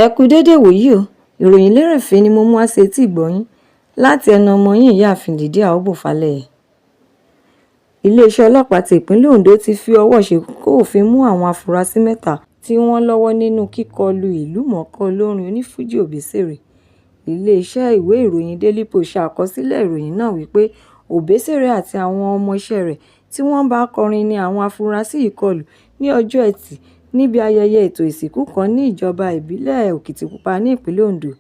Ẹ kú dédé ìwòyí o. Ìròyìn lérèfé ni mo mú wá sí etí ìgbọ́ yín láti ẹnu ọmọ yín, Ìyáàfin Lydia Obò Falẹyẹ. Iléeṣẹ́ ọlọ́pàá ti ìpínlẹ̀ Ondo ti fi ọwọ́ ṣìnkún òfin mú àwọn afurasí mẹ́ta tí wọ́n lọ́wọ́ nínú kíkọlù ìlúmọ̀ọ́ká olórin onífuji Òbésèré. Iléeṣẹ́ ìwé ìròyìn Daily Post ṣe àkọsílẹ̀ ìròyìn náà wípé Òbésèré àti àwọn ọmọọṣẹ́ rẹ̀ tí wọ́n ń bá kọrin ni àwọn afurasí yìí kọlù ní ọjọ́ Ẹtì níbi ayẹyẹ ètò ìsìnkú kan ní ìjọba ìbílẹ̀ Òkìtìpupa ní ìpínlẹ̀ Ondo.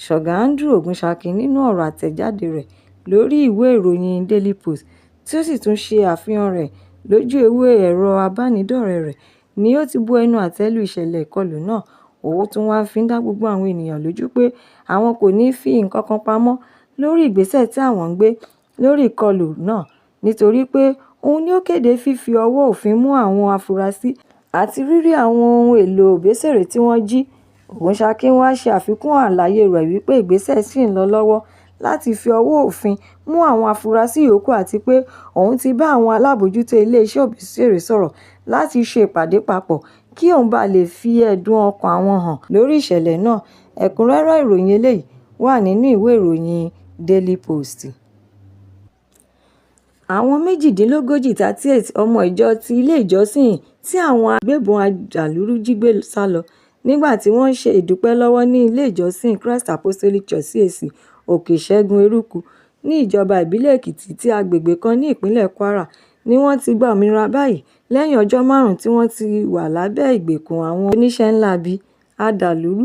Ṣọ̀gá Andrew Ògúnṣàkìn, nínú ọ̀rọ̀ àtẹ̀jáde rẹ̀ lórí ìwé ìròyìn Daily Post tí ó sì tún ṣe àfihàn rẹ̀ lójú ewé ẹ̀rọ ìbánidọ́rẹ̀ẹ́ rẹ̀, ni ó ti bu ẹnu àtẹ́ lu ìṣẹ̀lẹ̀ ìkọlù náà. Ó tún wáá fi ń dá gbogbo àwọn ènìyàn lójú pé àwọn kò ní í fi nǹkan kan pamọ́ lórí ìgbésẹ̀ tí àwọn ń gbé lórí ìkọlù náà, nítorí pé òun ni ó kéde fífi ọwọ́ òfin mú àwọn afurasí àti rírí àwọn ohun èèlò Òbésèré tí wọ́n jí. Ògúnṣàkìn wàá ṣe àfikún àlàyé rẹ̀ wípé ìgbésẹ̀ ṣì ń lọ lọ́wọ́ láti fi ọwọ́ òfin mú àwọn afurasí yòókù, àti pé òun ti bá àwọn alábòójútó iléeṣẹ́ Òbésèré sọ̀rọ̀ láti ṣe ìpàdé papọ̀ kí òun bàa lè fi ẹ̀dùn ọkàn àwọn hàn lórí ìṣẹ̀lẹ̀ náà. Ẹ̀kúnrẹ́rẹ́ ìròyìn eléyìí wà nínú ìwé ìròyìn Daily Post. Àwọn méjìdínlógójì 38 ọmọ ìjọ ti ilé ìjọsìn tí àwọn agbébọn adàlúrú jí gbé sá lọ nígbà tí wọ́n ń ṣe ìdúpẹ́ lọ́wọ́ ní ilé ìjọsìn Christ Apostolic Church (CAC) Òkè Ìṣẹ́gun Eruku ní ìjọba ìbílẹ̀ Èkìtì ti àgbègbè kan ní ìpínlẹ̀ Kwara ni wọ́n ti gba òmìnira báyìí lẹ́yìn ọjọ́ márùn-ún tí wọ́n ti wà lábẹ́ ìgbèkùn àwọn oníṣẹ́ láabi adàlúrú.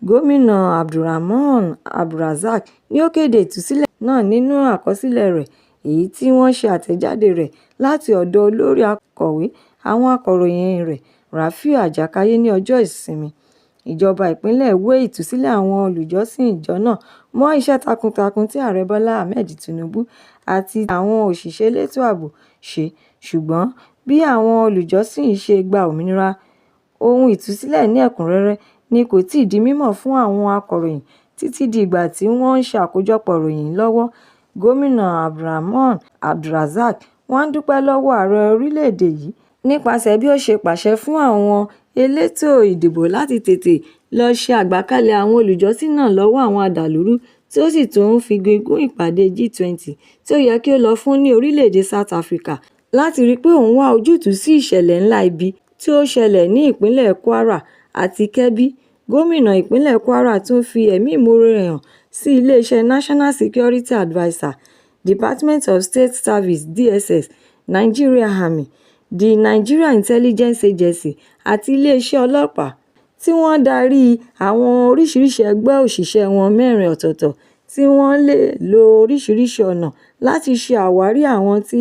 Gómìnà AbdulRahman AbdulRazaq ni ó kéde ìtúsílẹ̀ náà nínú àkọsílẹ̀ rẹ̀, èyí tí wọ́n ṣe àtẹ̀jáde rẹ̀ láti ọ̀dọ̀ olórí akọ̀wé àwọn akọ̀ròyìn rẹ̀, Rafiu Ajákáyé, ní ọjọ́ Ìsinmi. Ìjọba ìpínlẹ̀ wé ìtúsílẹ̀ àwọn olùjọ́sìn ìjọ náà mọ́ iṣẹ́ takuntakun tí Ààrẹ Bọ́lá Ahmed Tinubu àti àwọn òṣìṣẹ́ elétò ààbò ṣe, ṣùgbọ́n bí àwọn olùjọ́sìn yìí ṣe gba òmìnira ohun ìtúsílẹ̀ ní ẹ̀kúnrẹ́rẹ́ ni kò tíì di mímọ̀ fún àwọn akọ̀ròyìn títí di ìgbà tí wọ́n ń ṣe àkójọpọ̀ ìròyìn yìí lọ́wọ́. Gómìnà AbdulRahman AbdulRazaq wàá dúpẹ́ lọ́wọ́ ààrẹ orílẹ̀-èdè yìí nípasẹ̀ bí ó ṣe pàṣẹ fún àwọn elétò ìdìbò láti tètè lọ́ọ́ ṣe àgbàkalẹ̀ àwọn olùjọ́sìn náà lọ́wọ́ àwọn adàlúrú, tí ó sì tún figi gún ìpàdé G20 tí ó yẹ kí ó lọ fún ní orílẹ̀-èdè South Africa láti rí i pé òun wá ojútùú sí ìṣẹ̀lẹ̀ ńlá ibi tí ó ṣẹlẹ̀ ní ìpínlẹ̀ Kwara àti Kebbi. Gómìnà ìpínlẹ̀ Kwara tún fi ẹ̀mí ìmoore hàn sí iléeṣẹ́ National Security Adviser, Department of State Services (DSS), Nigeria Army, the Nigeria Intelligence Agency àti iléeṣẹ́ ọlọ́pàá tí wọ́n darí àwọn oríṣiríṣii ẹgbẹ́ òṣìṣẹ́ wọn mẹ́rin ọ̀tọ̀ọ̀tọ̀ tí wọ́n lè lo oríṣiríṣii ọ̀nà láti ṣe àwárí àwọn tí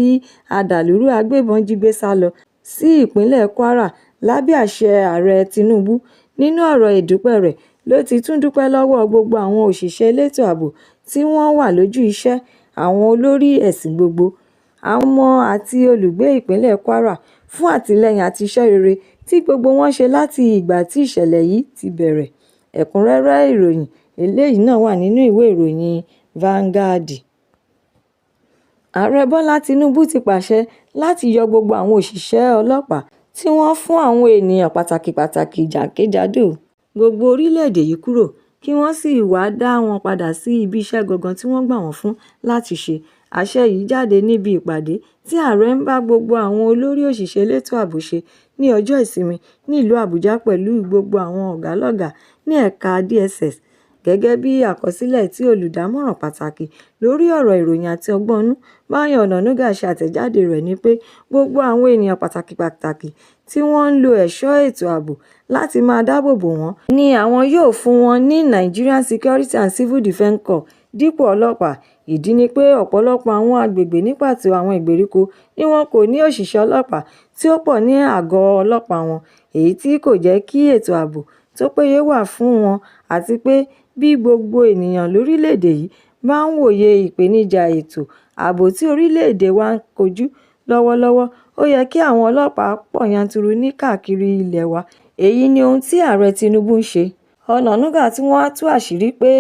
adàlúrú agbébọn jí gbé sá lọ sí ìpínlẹ̀ Kwara lábẹ́ àṣẹ Ààrẹ Tinubu. Nínú ọ̀rọ̀ ìdúpẹ́ rẹ̀ ló ti tún dúpẹ́ lọ́wọ́ gbogbo àwọn òṣìṣẹ́ elétò ààbò tí wọ́n wà lójú iṣẹ́, àwọn olórí ẹ̀sìn gbogbo, àwọn ọmọ àti olùgbé ìpínlẹ̀ Kwara fún àtìlẹyìn àti iṣẹ́ rere tí gbogbo wọn ṣe láti ìgbà tí ìṣẹ̀lẹ̀ yìí ti bẹ̀rẹ̀. Ẹ̀kúnrẹ́rẹ́ ìròyìn eléyìí náà wà nínú ìwé ìròyìn Vanguard. Ààrẹ Bọ́lá Tinubu ti pàṣẹ láti yọ gbogbo àwọn òṣìṣẹ́ ọlọ́pàá tí wọ́n fún àwọn èèyàn pàtàkì pàtàkì jákèjádò gbogbo orílẹ̀-èdè yìí kúrò, kí wọ́n sì wáá dá wọn padà sí ibi iṣẹ́ gangan tí wọ́n gbà wọ́n fún láti ṣe. Àṣẹ yìí jáde níbi ìpàdé tí ààrẹ ń bá gbogbo àwọn olórí òṣìṣẹ́ elétò ààbò ṣe ní ọjọ́ Ìsinmi nílùú Àbújá pẹ̀lú gbogbo àwọn ọ̀gá-lọ́gàá ní ẹ̀ka DSS. Gẹ́gẹ́ bí àkọsílẹ̀ tí olùdámọ̀ràn pàtàkì lórí ọ̀rọ̀ ìròyìn àti ọgbọ́n-inú, Báyọ̀ Ọ̀nànúgà ṣe àtẹ̀jáde rẹ̀ ní pé gbogbo àwọn ènìyàn pàtàkì pàtàkì tí wọ́n ń lo ẹ̀ṣọ́ ètò ààbò láti máa dáàbò bò wọ́n ní àwọn yóò fún wọn ní Nigerian Security and Civil Defence Corps dípò ọlọ́pàá. Ìdí ni pé ọ̀pọ̀lọpọ̀ àwọn agbègbè, ní pàtó àwọn ìgbèríko, ni wọn kò ní òṣìṣẹ́ ọlọ́pàá tí ó pọ̀ ní àgọ́ ọlọ́pàá wọn, èyí tí kò jẹ́ kí ètò ààbò tó péye wà fún wọn, àti pé bí gbogbo ènìyàn lórílẹ̀-èdè yìí bá ń wòye ìpèníjà ètò ààbò tí orílẹ̀-èdè wa ń kojú lọ́wọ́lọ́wọ́, ó yẹ kí àwọn ọlọ́pàá pọ̀ yanturu ní káàkiri ilé wa. Èyí ni ohun tí Ààrẹ Tinubu ń ṣe. Ọ̀nànúgà tún wáá tú àṣírí pé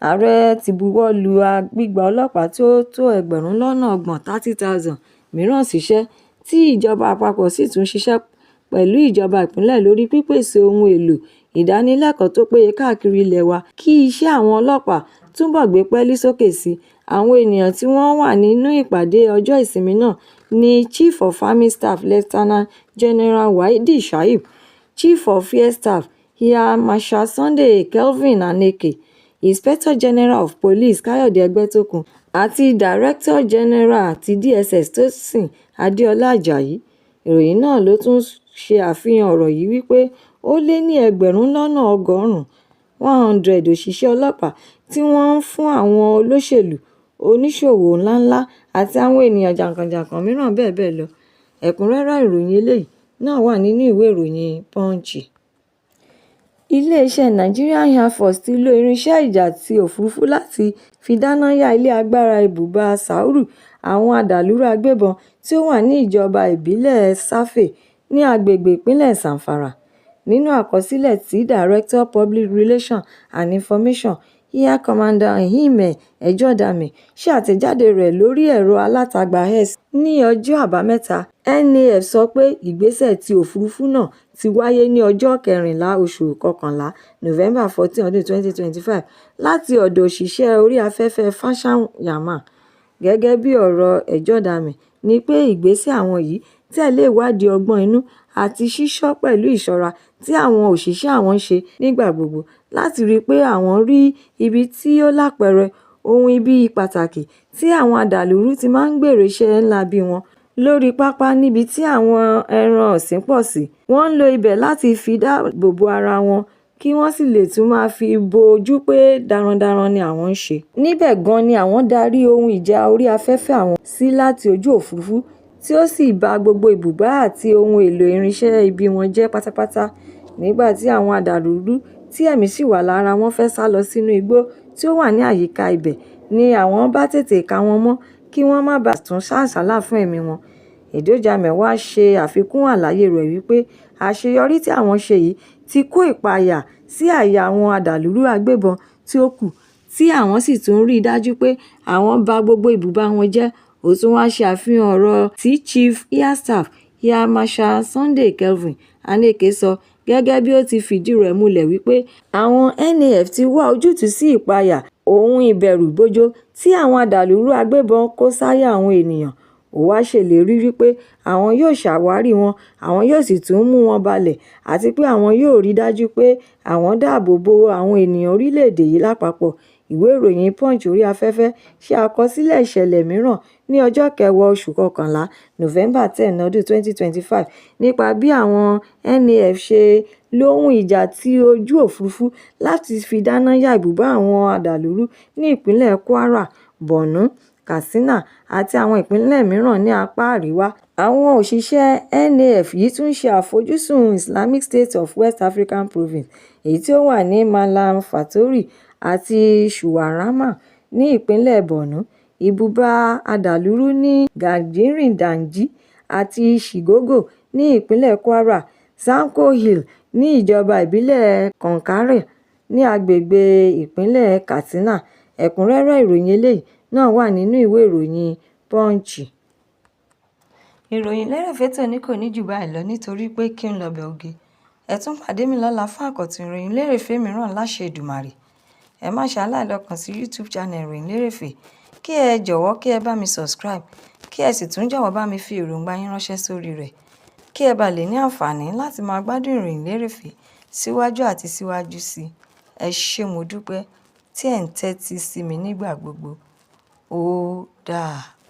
ààrẹ ti buwọ́ lu gbígba ọlọ́pàá tó tó ẹgbẹ̀rún lọ́nà ọgbọ̀n 30,000 mìíràn síṣẹ́, tí ìjọba àpapọ̀ sì tún ṣiṣẹ́ pẹ̀lú ìjọba ìpínlẹ̀ lórí pípèsè ohun èèlò ìdánilẹ́kọ̀ọ́ tó péye káàkiri ilẹ̀ wa kí iṣẹ́ àwọn ọlọ́pàá túbọ̀ gbé pẹ́ẹ́lí sókè sí i. Àwọn ènìyàn tí wọ́n wà nínú ìpàdé ọjọ́ ìsinmi náà ní Chief of Army Staff Lieutenant General Waidi Shaib, Chief of Air Staff Air Marshal Sunday Kelvin Aneke, Inspector General of Police Kayode Egbetokun àti Director General ti DSS Tósìn Adéọlá Ajayi. Ìròyìn náà ló tún ṣe àfihàn ọ̀rọ̀ yìí wípé ó lé ní ẹgbẹ̀rún lọ́nà ọgọ́rùn-ún 100 òṣìṣẹ́ ọlọ́pàá tí wọ́n ń fún àwọn olóṣèlú, oníṣòwò ńláńlá àti àwọn ènìyàn jàǹkànjàǹkàn mìíràn bẹ́ẹ̀ bẹ́ẹ̀ lọ. Ẹ̀kúnrẹ́rẹ́ ìròyìn eléyìí náà wà nínú ìwé ìròyìn Punch. Iléeṣẹ́ Nigerian Air Force ti lo irinṣẹ́ ìjà ti òfurufú láti fi dáná ya ilé agbára ibùba Tsauri àwọn adàlúrú agbébọn tí ó wà ní ìjọba ìbílẹ̀ Tsafe ní agbègbè ìpínlẹ̀ Zamfara. Nínú àkọsílẹ̀ tí Director Public Relations and Information Air Commodore Ehime Ejodame ṣe àtẹ̀jáde rẹ̀ lórí ẹ̀rọ alátagbà X ní ọjọ́ Àbámẹ́ta, NAF sọ pé ìgbésẹ̀ ti òfurufú náà ti wáyé ní ọjọ́ kẹrìnlá oṣù kọkànlá November 14, ọdún 2025 láti ọ̀dọ̀ òṣìṣẹ́ orí afẹ́fẹ́ Fansam Yaman. Gẹ́gẹ́ bí ọ̀rọ̀ Ejodame ní pé ìgbésẹ̀ àwọn yìí tẹ̀lé ìwádìí ọgbọ́n inú àti ṣíṣọ́ pẹ̀lú ìṣọ́ra tí àwọn òṣìṣẹ́ àwọn ń ṣe nígbà gbogbo láti rí i pé àwọn rí ibi tí ó lápẹẹrẹ ohun ibi pàtàkì tí àwọn adàlúrú ti máa ń gbèrò iṣẹ́ láabi wọn lórí pápá níbi tí àwọn ẹran ọ̀sìn pọ̀ sí. Wọ́n ń lo ibẹ̀ láti fi dáàbò bo ara wọn kí wọ́n sì lè tún máa fi bo ojú pé darandaran ni àwọn ń ṣe. Níbẹ̀ gan-an ni àwọn darí ohun ìjà orí afẹ́fẹ́ àwọn sí láti ojú òfurufú tí ó sì ba gbogbo ibùba àti ohun èèlò irinṣẹ́ ibi wọn jẹ́ pátápátá nígbà tí àwọn adàlúrú tí ẹ̀mí ṣì wà lára wọn fẹ́ sá lọ sínú igbó tí ó wà ní àyíká ibẹ̀ ni àwọn bá tètè ká wọn mọ́ kí wọ́n má bàa tún sá àsálà fún ẹ̀mí wọn. Ejodame wá ṣe àfikún àlàyé rẹ̀ wípé àṣeyọrí tí àwọn ṣe yìí ti kó ìpayà sí àyà àwọn adàlúrú agbébọn tí ó kù tí àwọn sì tún rí i dájú pé àwọn ba gbogbo ibùba wọn jẹ́. Ó tún wáá ṣe àfihàn ọ̀rọ̀ tí Chief Air Staff Air Marshal Sunday Kelvin Aneke sọ gẹ́gẹ́ bí ó ti fìdí rẹ̀ múlẹ̀ wípé àwọn NAF ti wá ojútùú sí ìpayà ohun ìbẹ̀rùbojo tí àwọn adàlúrú agbébọn kó sáyà àwọn ènìyàn. Ó wáá ṣèlérí wípé àwọn yóò ṣàwárí wọn, àwọn yóò sì tún mú wọn balẹ̀ àti pé àwọn yóò rí i dájú pé àwọn dáàbò bo àwọn ènìyàn orílẹ̀-èdè yìí lápapọ̀. Ìwé ìròyìn Punch orí afẹ́fẹ́ ṣe àkọsílẹ̀ ìṣẹ̀lẹ̀ mìíràn ní ọjọ́ kẹwàá oṣù kọkànlá November 10, ọdún 2025 nípa bí àwọn NAF ṣe lóhun ìjà ti ojú òfurufú láti fi dáná ya ibùba àwọn adàlúrú ní ìpínlẹ̀ Kwara, Borno, Katsina àti àwọn ìpínlẹ̀ mìíràn ní apá àríwá. Àwọn òṣìṣẹ́ NAF yìí tún ṣe àfojúsùn Islamic State of West African Province èyí tí ó wà ní Mallam Fatori àti Shuwa-Raman ní ìpínlẹ̀ Borno, ibùba adàlúrú ní Gajeri Daji àti Chigogo ní ìpínlẹ̀ Kwara, Zanko Hill ní ìjọba ìbílẹ̀ Kankara ní agbègbè ìpínlẹ̀ Katsina. Ẹ̀kúnrẹ́rẹ́ ìròyìn eléyìí náà wà nínú ìwé ìròyìn Punch. Ìròyìn lérèfé tòní kò ní jù báyìí lọ nítorí pé kí n lọ́bẹ̀ oge. Ẹ tún pàdé mi lọ́la fún àkọ́tun ìròyìn lérèfé mìíràn láṣẹ Èdùmàrè. Ẹ má ṣe aláìlọ kàn sí YouTube channel Ìròyìn Lérèfé kí ẹ jọ̀wọ́ kí ẹ bá mi subscribe kí ẹ sì tún jọ̀wọ́ bá mi fi èròǹgbà yín ránṣẹ́ sórí rẹ̀ kí ẹ bá lè ní àǹfààní láti máa gbádùn ìròyìn lérèfé síwájú àti síwájú sí i. Ẹ ṣé, mo dúpẹ́ tí ẹ̀ ń tẹ́tí sí mi nígbà gbogbo. Ó dàbọ̀.